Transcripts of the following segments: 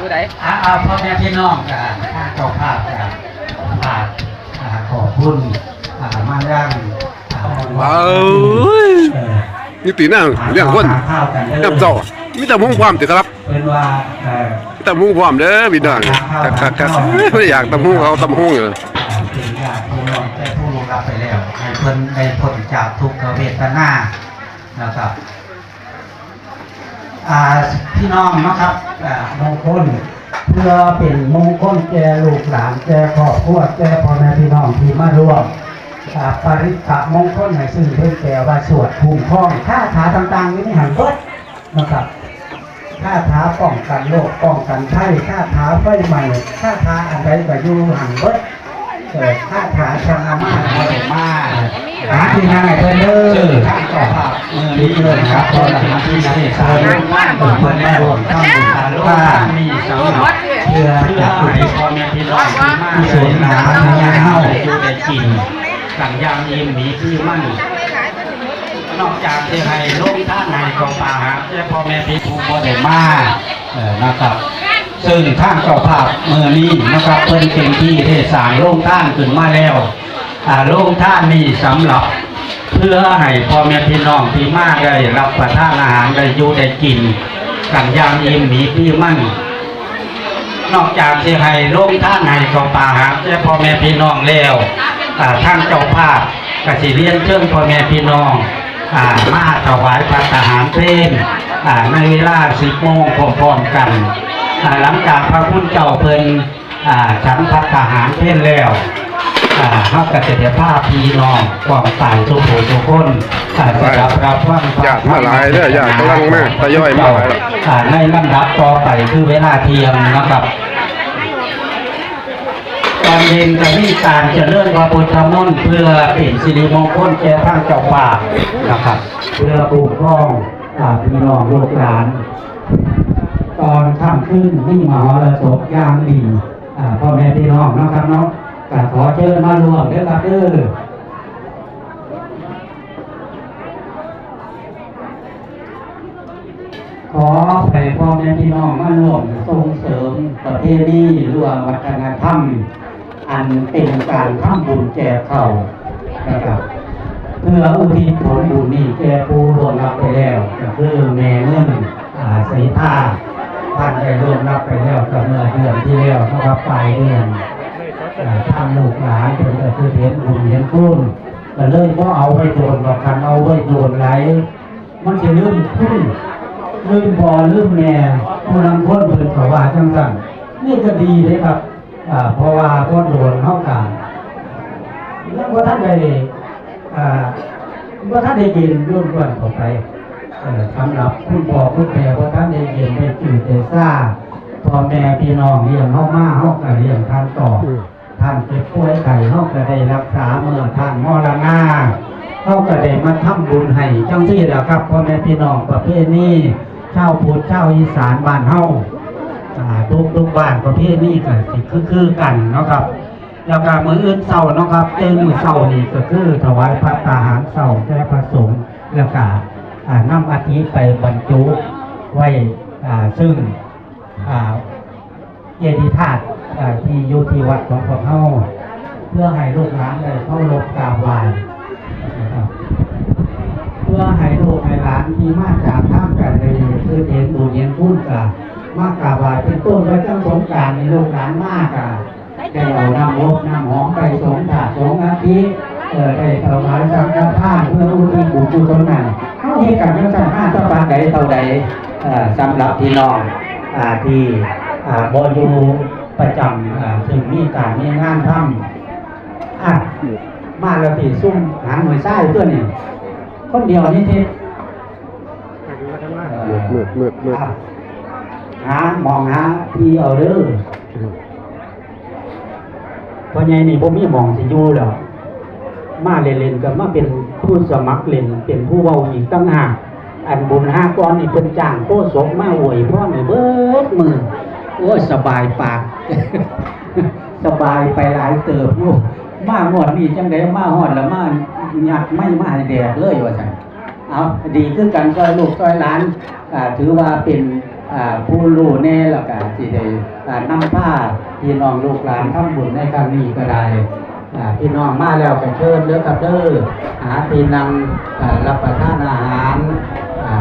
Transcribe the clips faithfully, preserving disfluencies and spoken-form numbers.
ผู้ใด อ่าอ่าพ่อแม่พี่น้องอ่าทางเจ้าภาพอ่าฝากอ่าขอบคุณอ่ามายังอ่า เอ้ย เอ่อ นี่ตีหน้าเลี้ยงคน หาข้าวกันเด้อ ย่ำเจ้า มีแต่มุ้งความติครับ เพิ่นว่าเอ่อ มีแต่มุ้งความเด้อพี่น้อง คักๆๆ เอ้ย อยากตำฮุ่งเอาตำฮุ่งอยู่ อ่าเป็นญาติพี่น้องแต่ผู้ล่วงลับไปแล้ว ให้เพิ่นได้พ้นจากทุกขเวทนานะครับ อ่าพี่น้องนะครับอ่ามงคล เพื่อเป็นมงคลแก่ลูกหลานแก่ครอบครัวแก่พ่อแม่พี่น้องที่มาร่วมอ่าปริตตมงคลให้ซึ่งเพิ่นแปลว่าสวดคุ้มครองคาถาต่างๆอยู่ในหันเบิดนะครับคาถาป้องกันโรคป้องกันภัยคาถาไฟไหม้คาถาอันใดก็อยู่หันเบิด เกิดคาถาชนะมารมาหาที่นั่งให้เพิ่นเด้อข้าเจ้าภาพมือนี้เด้อนะครับตอนหลังที่เสด็จสารลงมาเพิ่นมาร่วมทำบุญทานโลกทานมีสำหรับเพื่อจะอุทิศพ่อแม่พี่น้องที่มากุศลหาพญาเฮาได้อยู่ได้กินกันอย่างอิ่มหมีคือมัน นอกจากสิให้โรงทานให้ข้าวปลาอาหารแก่พ่อแม่พี่ผู้บ่ได้มา เอ่อ นะครับ ซึ่งทางเจ้าภาพมื้อนี้นะครับ เพิ่นเป็นที่ได้สร้างโรงทานขึ้นมาแล้ว อ่า โรงทานนี้สำหรับ เพื่อให้พ่อแม่พี่น้องที่มาได้รับประทานอาหารได้อยู่ได้กินกันอย่างอิ่มหมีพีมัน นอกจากสิให้โรงทานให้ข้าวปลาอาหารแก่พ่อแม่พี่น้องแล้ว อ่า ทางเจ้าภาพก็สิเรียนเชิญพ่อแม่พี่น้อง อ่า มาถวายภัตตาหารเพล อ่า ในเวลาสิบโมงพร้อมๆกัน อ่า หลังจากพระคุณเจ้าเพิ่น อ่า ฉันภัตตาหารเพลแล้ว อ่า เฮาก็สิได้พาพี่น้องกองไปทุกผู้ทุกคน อ่า ไป จะรับรับฟัง ญาติมาหลายเด้อ ญาติกำลังมา ทยอยมาหลายแล้ว อ่า ในลำดับต่อไปคือเวลาเที่ยงนะครับ ตอนเย็นจะมีการเจริญพระพุทธมนต์เพื่อเป็นสิริมงคลแก่ทางเจ้าภาพนะครับ เพื่อคุ้มครอง อ่า พี่น้องลูกหลาน ตอนค่ำคืนมีมหรสพอย่างดี อ่า พ่อแม่พี่น้องนะครับเนาะ ก็ขอเชิญมาร่วมเด้อครับเด้อ ขอให้พ่อแม่พี่น้องมาร่วมส่งเสริมประเพณีหรือว่าวัฒนธรรม อันเป็นการทำบุญแจกข้าวนะครับ เพื่ออุทิศผลบุญนี้แก่ผู้ล่วงลับไปแล้ว ก็คือแม่เงิน อ่า ศรีทา ท่านได้ล่วงลับไปแล้วก็เมื่อเดือนที่แล้วนะครับ ปลายเดือน อ่า ทางลูกหลานเพิ่นก็คือเห็นบุญเห็นคุณ ก็เลยบ่เอาไว้โดนดอก คันเอาไว้โดนหลาย มันสิลืมคุณ ลืมพ่อลืมแม่ ผู้ลางคนเพิ่นก็ว่าจังซั่น นี่ก็ดีเด้ครับ อ่า เพราะว่าพอโดนเฮาก็ยังบ่ทันได้ อ่า บ่ทันได้เย็นย่นย่นเข้าไป เอ่อ สำหรับคุณพ่อคุณแม่บ่ทันได้เย็นได้จืดได้ซ่า พ่อแม่พี่น้องเลี้ยงเฮามา เฮาก็เลี้ยงท่านต่อ อืม ท่านเจ็บป่วยไข้ เฮาก็ได้รักษา เมื่อท่านมรณา เฮาก็ได้มาทำบุญให้ จังซี่ล่ะครับ พ่อแม่พี่น้อง ประเพณีชาวพุทธชาวอีสานบ้านเฮา อ่า ทุกๆบ้านประเพณีก็สิคือๆกันเนาะครับ แล้วก็มื้ออื่นเช้าเนาะครับ ตื่นมื้อเช้านี่ก็คือถวายภัตตาหารเช้าแก่พระสงฆ์ แล้วก็ อ่า นำอัฐิไปบรรจุไว้ อ่า ซึ่ง อ่า เจดีย์ธาตุ อ่า ที่อยู่ที่วัดของพวกเฮา เพื่อให้ลูกหลานได้เคารพกราบไหว้นะครับ เพื่อให้ลูกให้หลานที่มาจากทางไกลได้คือเห็นบุญเห็นคุณก็มากราบไหว้ เป็นต้นว่าจังสงกรานต์นี่ลูกหลานมาก็ได้เอาน้ำอบน้ำหอมไปสงฆ์ธาตุสงฆ์อัฐิ เอ่อ ได้ถวายสังฆทานเพื่ออุทิศบุญกุศลนั้น เฮาเฮ็ดกันจังซั่นมาแต่ปานใดเท่าใด เอ่อ สำหรับพี่น้อง อ่า ที่ อ่า บ่อยู่ประจำ อ่า ซึ่งมีการมีงานทำ อ่ะ มาแล้วที่ซุ่มหางหน่วยทรายตัวนี้ คนเดียวนี่ที่ เอ่อ มืด มืด มืด อ่ะ หาหม่องหาที่เอาเด้อ พ่อใหญ่นี่บ่มีหม่องสิอยู่แล้ว มาเล่นๆ ก็มาเป็นผู้สมัครเล่น เป็นผู้เว้าอีกต่างหาก อันบุญหาก่อนนี่เพิ่นจ้างโฆษกมาอวยพรให้เบิดมื้อ โอ้ย สบายปาก สบายไปหลายเติบอยู่ มางวดนี้จังได๋มาฮอดแล้วมายัดไมค์มาให้แดกเลยว่าซั่น เอา ดีคือกัน ซ่อยลูกซ่อยหลาน อ่า ถือว่าเป็น อ่าผู้รู้แหน่ แล้วก็สิได้ อ่านำพาพี่น้องลูกหลานทำบุญในครั้งนี้ก็ได้ อ่าพี่น้องมาแล้วก็เชิญเด้อครับเด้อ หาที่นั่ง อ่ารับประทานอาหาร อ่า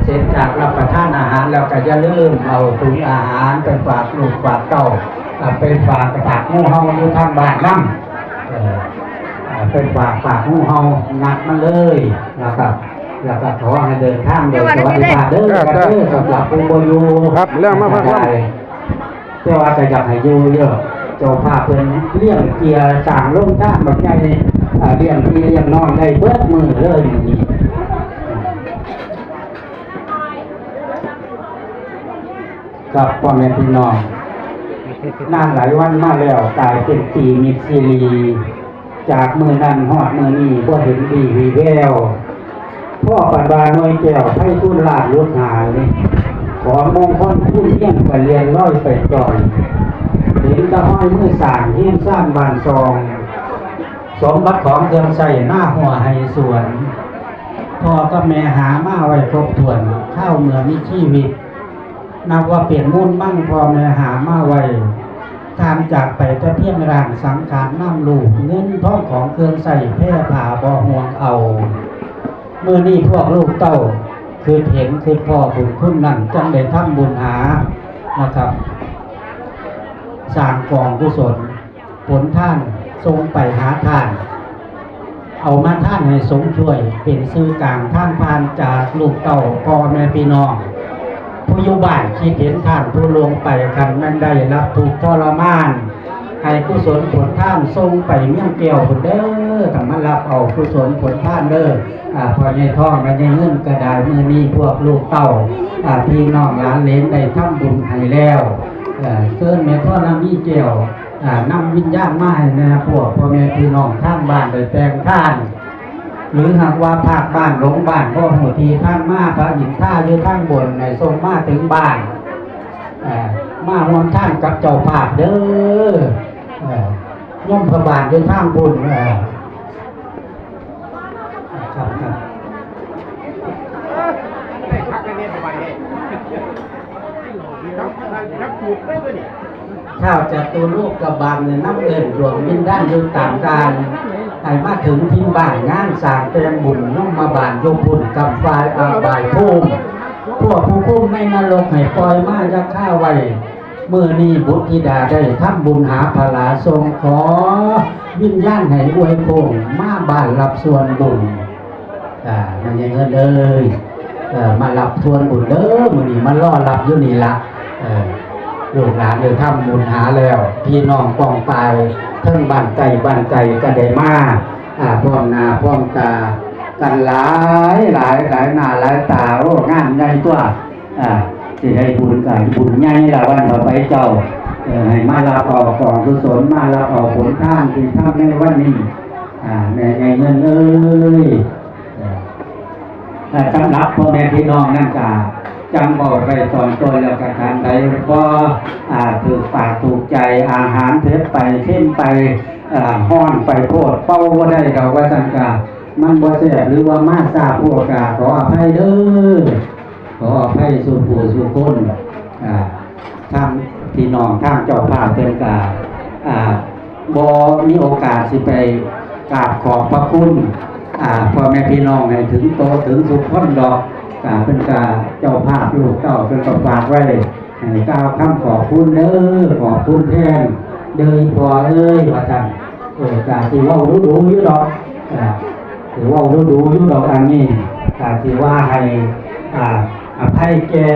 เสร็จจากรับประทานอาหารแล้วก็อย่าลืมเอาถุงอาหารไปฝากลูกฝากเต้า อ่าไปฝากฝากหมู่เฮาอยู่ทางบ้านนำ เอ่ออ่าไปฝากฝากหมู่เฮานัดมาเลยนะครับ แล้วก็ขอให้เดินทางโดยสวัสดิภาพเด้อครับเด้อ สำหรับผู้บ่อยู่ ครับ แล้วมาพักผ่อน แต่ว่าก็อยากให้อยู่เยอะ เจ้าภาพเพิ่นเลี้ยงเกียร์สร้างโรงทานบักใหญ่ อ่าเลี้ยงพี่เลี้ยงน้องได้เบิดมื้อเลยมื้อนี้ ครับพ่อแม่พี่น้อง นานหลายวันมาแล้ว กลายเป็นปีมิตรซีรี จากมื้อนั้นฮอดมื้อนี้บ่เห็นวีวีแวว พ่อปันว่าหน่วยแก้วไพฑูรย์ลาภหลุดหาย ของมงคลภูมิเฮียงก็เลียนลอยไปจ่อย เห็นแต่ห้อยมือสร้างเฮียนสร้างบ้านซอง สมบัติของเครื่องใช้หน้าหัวไฮสวน พ่อกับแม่หามาไว้ครบถ้วน ข้าวเมื่อมีชีวิต นับว่าเป็นมูลมั่งพ่อแม่หามาไว้ ทานจากไปแต่เพียงร่างสังขารน้ำลูก เงินทองของเครื่องใช้แพร่ผ่าบ่ห่วงเอา มื้อนี้พวกลูกเต้า คือเห็นคือพ่อบุญคุณนั่น จังได้ทำบุญหานะครับ สร้างกองกุศล ผลทานส่งไปหาทาน เอามาทานให้สมช่วย เป็นสื่อกลางทานผ่านจากลูกเต้าพ่อแม่พี่น้อง ผู้อยู่บ้านคิดเห็นทานผู้ลวงไป คันแม่นได้รับทุกข์ทรมาน ให้กุศลผลทานส่งไปเมืองแก้วพุ้นเด้อ ต้องมารับเอากุศลผลทานเด้อ อ่า พ่อใหญ่ทองกับยายเงินก็ได้ มื้อนี้พวกลูกเต้า อ่า พี่น้องหลานเหลนได้ทำบุญให้แล้ว เอ่อ เชิญแม่ธรณีแก้ว อ่า นำวิญญาณมาให้แน่ พวกพ่อแม่พี่น้องทางบ้านได้แต่งทาน หรือหากว่าภาคบ้านหลงบ้านบ่ฮู้ที่ทางมา พระอินทราอยู่ทางบนให้ส่งมาถึงบ้าน เอ่อ มาร่วมทานกับเจ้าภาพเด้อ เอ่อ โยมพระบาทอยู่ทางบน เอ่อ ครับ ครับ ท้าวจตุโลกบาลเนี่ยนำเอิ้นดวงวิญญาณอยู่ตามด่าน ให้มาถึงถิ่นบ้านงานสร้างแต่งบุญยมบาลอยู่พุ้นกำฝ่ายอาบายภูมิ พวกผู้คุมในนรกให้ปล่อยมาอย่าคาไว้ มื้อนี้บุตรธิดาได้ทำบุญหาพลาส่งขอวิญญาณให้อวยพงมาบ้านรับส่วนบุญ อ่า แม่ใหญ่เงินเอ้ย เอ่อ มารับส่วนบุญเด้อ มื้อนี้มารอรับอยู่นี่ละ เอ่อ ลูกหลานได้ทำบุญหาแล้ว พี่น้องป้องปายเทิงบ้านไกลบ้านไกลก็ได้มา อ่า พร้อมหน้าพร้อมตากันหลายหลายหลายหน้าหลายตา โอ้ งานใหญ่ตัว อ่า สิได้บุญก็บุญใหญ่ละวันต่อไปเจ้า เอ่อ ให้มารับเอาของกุศล มารับเอาผลทานที่ทำในวันนี้ อ่า แม่ใหญ่เงินเอ้ย เอ่อ อ่า สำหรับพ่อแม่พี่น้องนั่นก็จั่งเว้าไปตอนต้นแล้วก็ ท่านใดบ่ อ่า ถูกปากถูกใจ อาหารเผ็ดไปเค็มไป อ่า ฮ้อนไปโพด เป่าบ่ได้ดอกว่าซั่นก็ มันบ่แซ่บหรือว่ามาช้าโพดก็ขออภัยเด้อ ขออภัยสู่ผู้สู่คน อ่า ทางพี่น้องทางเจ้าภาพเพิ่นก็ อ่า บ่มีโอกาสสิไปกราบขอบพระคุณ อ่า พ่อแม่พี่น้องให้ถึงโตถึงสุขคนดอก อ่า เพิ่นก็เจ้าภาพลูกเต้าเพิ่นก็ฝากไว้ ให้กล่าวคำขอบคุณเด้อ ขอบคุณแทนเด้อพ่อเอ้ย ว่าซั่น เออ ก็สิเว้าดูๆอยู่ดอก อ่า สิเว้าดูๆอยู่ดอกอันนี้ อ่า สิว่าให้ อ่า อภัยแก่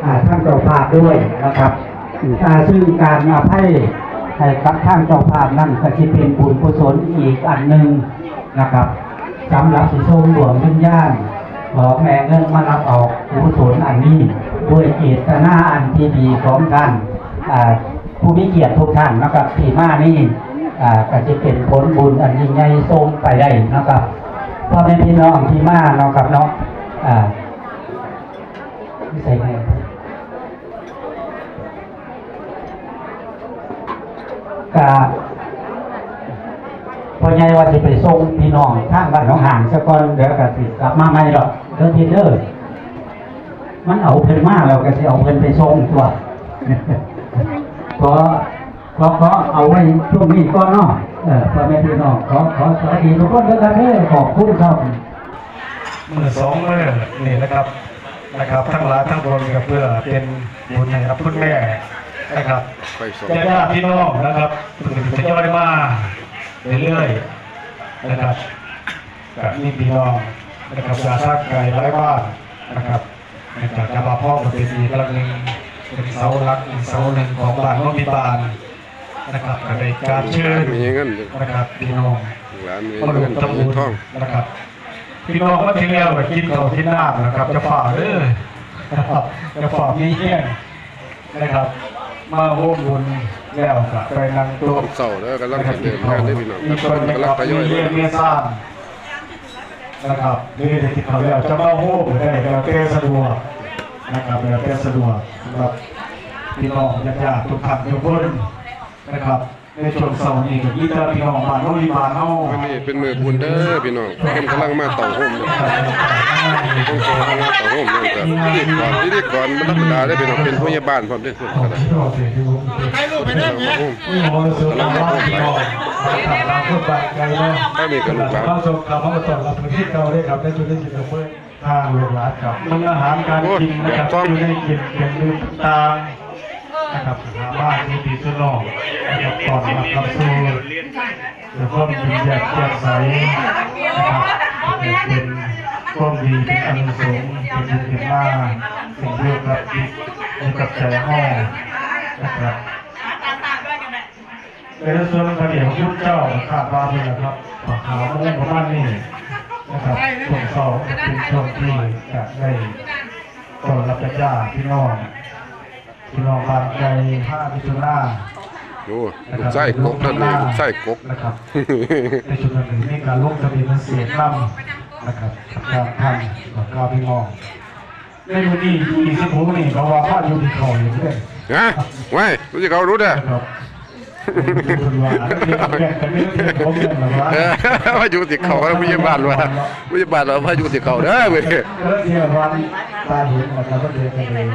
อ่า ท่านเจ้าภาพด้วยนะครับ อืม อ่า ซึ่งการอภัยให้กับท่านเจ้าภาพนั่นก็สิเป็นบุญกุศลอีกอันหนึ่งนะครับ สำหรับสิส่งดวงวิญญาณของแม่เงินมารับเอากุศลอันนี้ ด้วยเจตนาอันที่ดีของท่าน อ่า ผู้มีเกียรติทุกท่านนะครับ ที่มานี่ อ่า ก็จะเป็นผลบุญอันยิ่งใหญ่ส่งไปได้นะครับ พ่อแม่พี่น้องที่มาเนาะครับเนาะ อ่า ใส่ไง กะ พ่อใหญ่ว่าสิไปส่งพี่น้องทางบ้านหนองหานซะก่อน เดี๋ยวก็สิกลับมาใหม่ดอก เด้อพี่เด้อ มันเอาเพิ่นมาแล้วก็สิเอาเพิ่นไปส่งตัว ขอขอขอเอาไว้ช่วงนี้ก่อนเนาะ เออ พ่อแม่พี่น้อง ขอขอสวัสดีทุกคนด้วยครับเด้อ ขอบคุณครับ มื้อสองมื้อนี่นะครับ นะครับ ทั้งหลายทั้งปวงก็เพื่อเป็นบุญให้กับคุณแม่นะครับ ไปสอง ญาติพี่น้องนะครับ เพิ่นก็ทยอยมาเรื่อยๆนะครับ ก็มีพี่น้องนะครับ จากทางไกลหลายบ้านนะครับ จากกระบะพ่อก็เป็นอีกหลังหนึ่ง เป็นเสาหลักอีกเสาหนึ่งของบ้านโนนพิบาลนะครับ ก็ได้กราบเชิญ มีเงินอยู่ นะครับ พี่น้อง หลานมี มาร่วม เงิน ทำบุญ มีทอง นะครับ พี่น้องมาถึงแล้วก็กินข้าวกินน้ำนะครับ จะฝ่าเด้อนะครับ จะฝ่ามีแห้งนะครับ มาร่วมบุญแล้วก็ไปนั่งโต๊ะ เสาแล้วกำลัง นะครับ สิเดินงานได้พี่น้อง มีคน กำลังทยอย มีเลี้ยงมีซ่าน นะครับ หรือจะกินข้าวแล้วจะมาโฮมก็ได้ แล้วแต่สะดวกนะครับ แล้วแต่สะดวกสำหรับพี่น้องญาติๆทุกท่านทุกคนนะครับ ในช่วงเช้านี้ก็มีแต่พี่น้องบ้านโนนพิบาลเฮา วันนี้เป็นมื้อบุญเด้อพี่น้อง เพิ่นกำลังมาเต้าโฮมเด้อ เพิ่นกำลังมาเต้าโฮมเด้อ พิธีกร พิธีกรมันธรรมดาเด้อพี่น้อง เป็นพยาบาลพร้อมเด้อ เพิ่นกำลัง ให้ลูกไปนั่งเนี่ย โอ้โห สุดยอดพี่น้อง ทางบ้านไกลเนาะ ถ้ามีกระดูกหลาน มาส่งข่าวมาต้อนรับเพิ่นที่เก่าเด้อครับ ในจุดนี้สิครับเพิ่น ทางลูกหลานครับ เบิ่งอาหารการกินนะครับ โอ้ย อยู่ในกินเครื่องดื่มต่างๆนะครับ หาบ้านที่ดีสุดนอกนะครับ ต้อนรับรับสู่ เพื่อความเป็นแบบแจ่มใสนะครับ เป็นความดี เป็นอานิสงส์ เป็นบุญเป็นลาภ เป็นเรื่องกับจิตเรื่องกับใจเฮานะครับ ในส่วนพระเดชพระคุณเจ้าคาดว่าเพิ่นนะครับ หาโมงประมาณนี้นะครับ ช่วงเช้าเป็นช่วงที่จะได้ต้อนรับญาติพี่น้อง พี่น้องบ้านไกล ห้ามิถุนา โอ้ ลูกชายกกนั่นเอง ลูกชายกก นะครับ ในชุมชนนี้มีการลงทะเบียนพิเศษนำนะครับ ทางท่านบอกกล่าวพี่น้อง ในวันที่ยี่สิบหกนี่เขาว่าพายุที่เขาอยู่เด้อ ฮะ ไว้ รู้จักเขารู้เด้อ นะครับ เพิ่นว่า เออ พายุที่เขา พยาบาลว่า พยาบาลว่าพายุที่เขาเด้อเว้ย เออ เนี่ยวันตาเห็นนะครับ เพิ่นเดินไปเลย